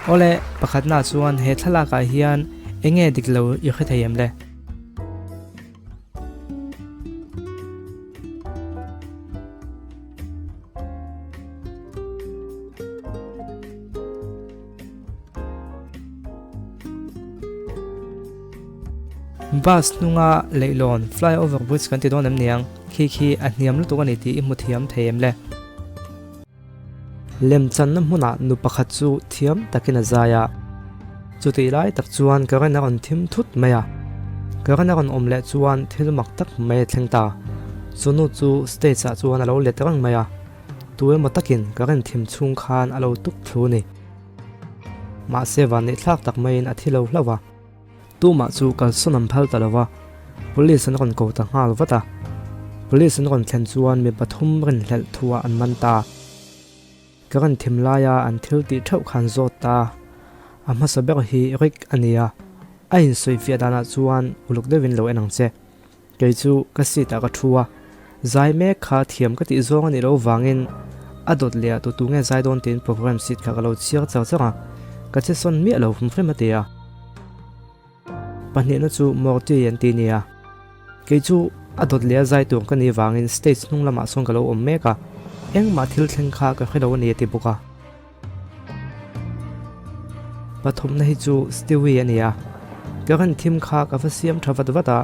Awle, pakhatna chuan he thlalakah hian enge dik lo i hre thei em le? Bus hnunga leihlawn flyover bridge kan ti dawn em niang, khi khi a hniam lutuk a ni tih i hmu thiam thei em le? Lemchanna hmunah nu pakhat chu thiam takin a zai a, chutih lai tak chuan current a rawn thim thut mai a, current a rawn awm leh chuan thil mak tak mai a thleng ta, chu nu chu stage ah chuan a lo let reng mai a, tu emaw takin current thim chhung khan a lo tuk thlu a ni. Mahse vanneih thlak tak maiin a thi lo hlauh a. Tumah chu kalsawn an phal ta lo va, Police an rawn ko ta nghal vat a. Police an rawn thlen chuan mi pathum rinhlelh thuah an man ta. Ka rawn thim laia an thil tih theuh khan zawt ta. A hmasa ber hi Rick a ni a, a insawifiah danah chuan uluk deuhin lo en ang che. Kei chu ka seat ah ka thu a, zai mek kha thiam ka tih zawng a nih loh vangin a dawt leh ah tutu nge zai dawn tiin program seat kha ka lo chhiar char char a, ka che sawn miah lo hrim hrim a ti a. Pahnihna chu Morty an ti nia. Kei chu a dawt leh a zai tur ka nih vangin stage hnung lamah sawn ka lo awm mek a, engmah thil thleng kha ka hre lo a ni a ti bawk a. Pathumna hi chu Stewie a ni a, ka rawn thim kha ka va siam tha vat vat a,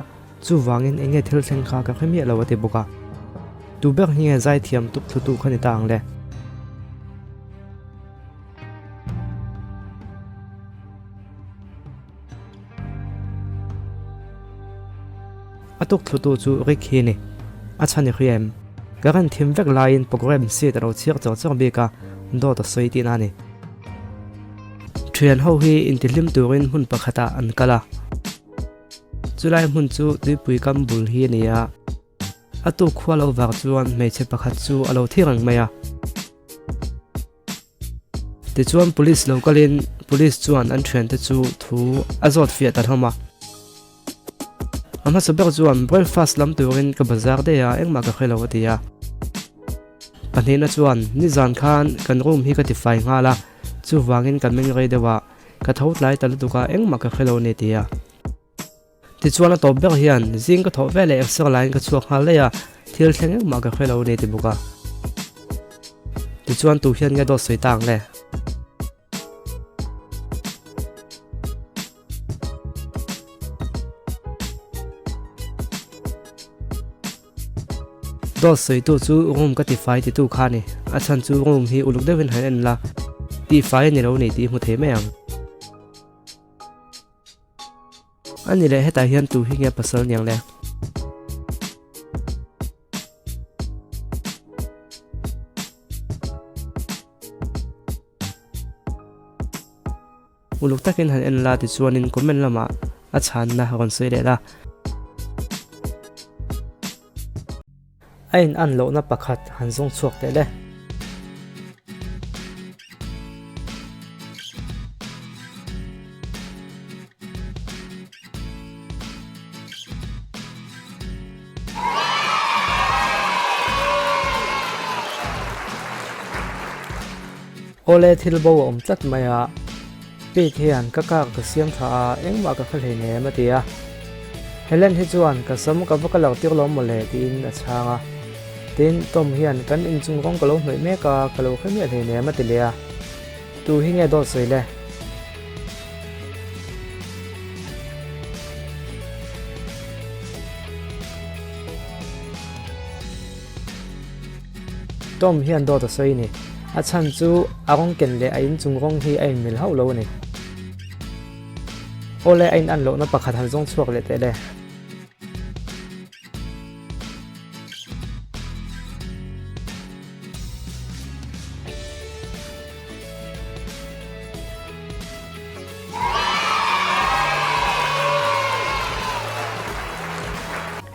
chuvangin eng nge thil thleng kha ka hre miah lo a ti bawk a. Tu ber hi nge zaithiam tuk thlu tu kha ni ta ang le? A tuk thlu tu chu Rick hi a ni. A chhan i hria em? Ka rawn thim vek laiin program seat a lo chhiar chawr chawr bik a, dawt a sawi tihna a ni. Thian ho hi intihlim turin hmun pakhatah an kal a. Chulai hmun chu tuipui kam bul hi a ni a. A tuk khua lo vang chuan hmeichhe pakhat chu a lo thi reng mai a. Tichuan police lo kalin police chuan an thiante chu thu a zawt fiah ta hlawm a. A hmasa ber chuan breakfast lam turin ka bazar daih a engmah ka hre lo a ti a. Pahnihna chuan nizan khan kan room hi ka tifai nghal a, chuvangin ka meng rei deuh a, ka tho tlai ta lutuk a engmah ka hre lo a ni a ti a. Tichuan a tawp ber hian zing ka thawh veleh exer laiin ka chhuak nghal daih a, thil thleng engmah ka hre lo a ni ti bawk a. Tichuan tu hian nge dawt sawi ta ang le? Dawt sawitu chu room ka tifai titu kha a ni. A chhan chu room hi uluk deuhin han en la, tifai a ni lo a ni tih i hmu thei mai ang. A ni leh hetah hian tu hi nge pasal niang le? Uluk takin han en la tichuanin comment lamah a chhanna rawn sawi leh la. A in an lohna pakhat han zawng chhuak teh le. Awle thil bo a awm tlat mai a, Pete hian ka car ka siam tha a, engmah ka kha hleinem a ti a. Helen hi chuan ka sam ka va ka lo tir lo mawle tiin a chhang a. Tin, Tom hian kan inchung rawng ka lo hnawih mek a, ka lo hre miah hleinem a ti leh a. Tu hi nge dawt sawi le? Tom hian dawt a sawi ni. A chhan chu a rawng ken leh a inchung rawng hi a inmil hauh lo a ni. Awle a in an lohna pakhat han zawng chhuak leh teh le.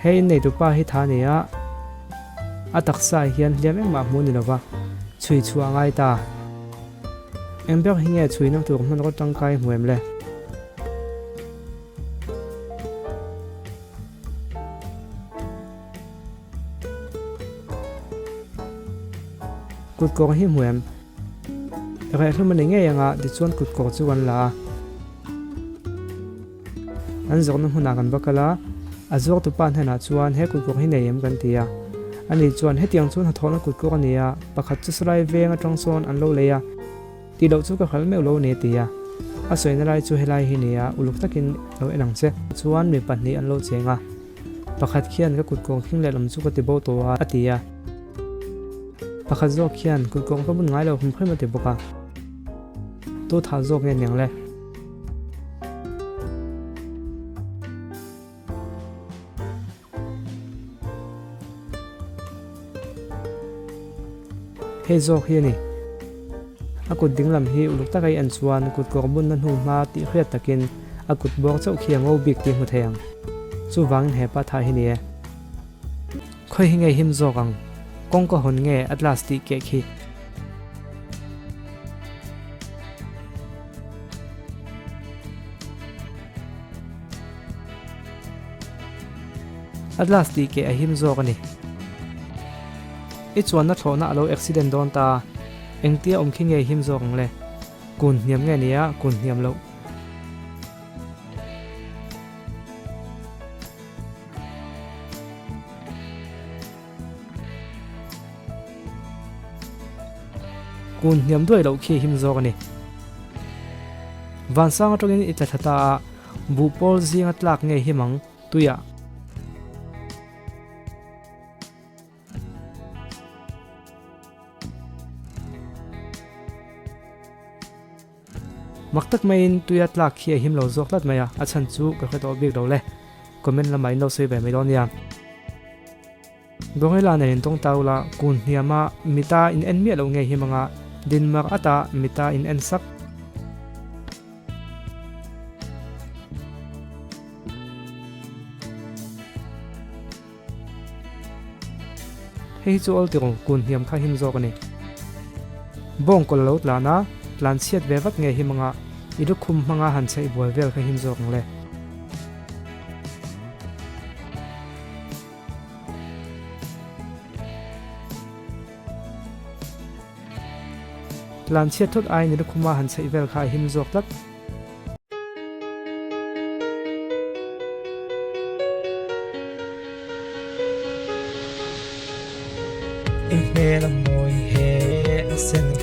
Hei inneitu pa hi tha a ni a, a taksa ah hian hliam engmah hmuh a ni lova, chhui chhuah a ngai ta. Eng ber hi nge chhuina tur hmanraw tangkai hmu em le? Kut kawng hi hmu em? Rehhlum a ni ngei anga tichuan kut kawr chu kan la a. An zawrhna hmunah kan va kal a, a zuartu pa hnenah chuan he kut kawr hi nei em kan ti a. Ani chuan hetiang chu hnathawhna kut kawr a ni a, pakhat chu salai veng atang sawn an lo lei a, tih loh chu ka hralh meuh lo a ni a ti a. A sawina lai chu helai hi ni a, uluk takin lo en ang che. Chuan mi pahnih an lo cheng a, pakhat khian ka kut kawr khing lehlam chu ka ti bo tawh a, a ti a. Pakhat zawk khian kut kawr ka bun ngai lo hrim hrim a ti bawk a. Tu thah zawk nge niang le? Hei zawk hi a ni. A kut dinglam hi uluk taka i en chuan kut kawr bunna hnu hma tih hriat takin a kut bawr chauh khi a ngo bik tih hmu thei ang. Chuvangin hepa thah hi ni e. Khawi hi nge him zawk ang? Kawngka hawn nge a glass tih keh khi? A glass tih keh a him zawk a ni. I chuanna thlawhna a lo accident dawn ta. Engtia awm khi nge him zawk ang le? Kun hniam nge nia kun hniam loh? Kun hniam duai loh khi him zawk a ni. Vansang atangin i tla thla ta a, buhpawl zinga tlak nge him ang tuiah. Mak tak maiin tuia tlak khi a him lo zawk tlat mai a, a chhan chu ka hre tawh bik lo le. Comment lamah in lo sawi ve mai dawn nia. Gorilla nen in tawng ta ula, kun hniama mita in en miah loh ngei him anga dinmar ata mita in en sak. Hei hi chu awl tirung kun hniam kha him zawk a ni. Bawng kawl a lo tlan a, tlan chhiat ve vat nge him anga i lukhum hmanga han chheih buai vel kha him zawk ang le. Tlan chhiat thawt aiin i lukhuma han chheih vel kha a him zawk tlat. I hmel a mawi he a sen.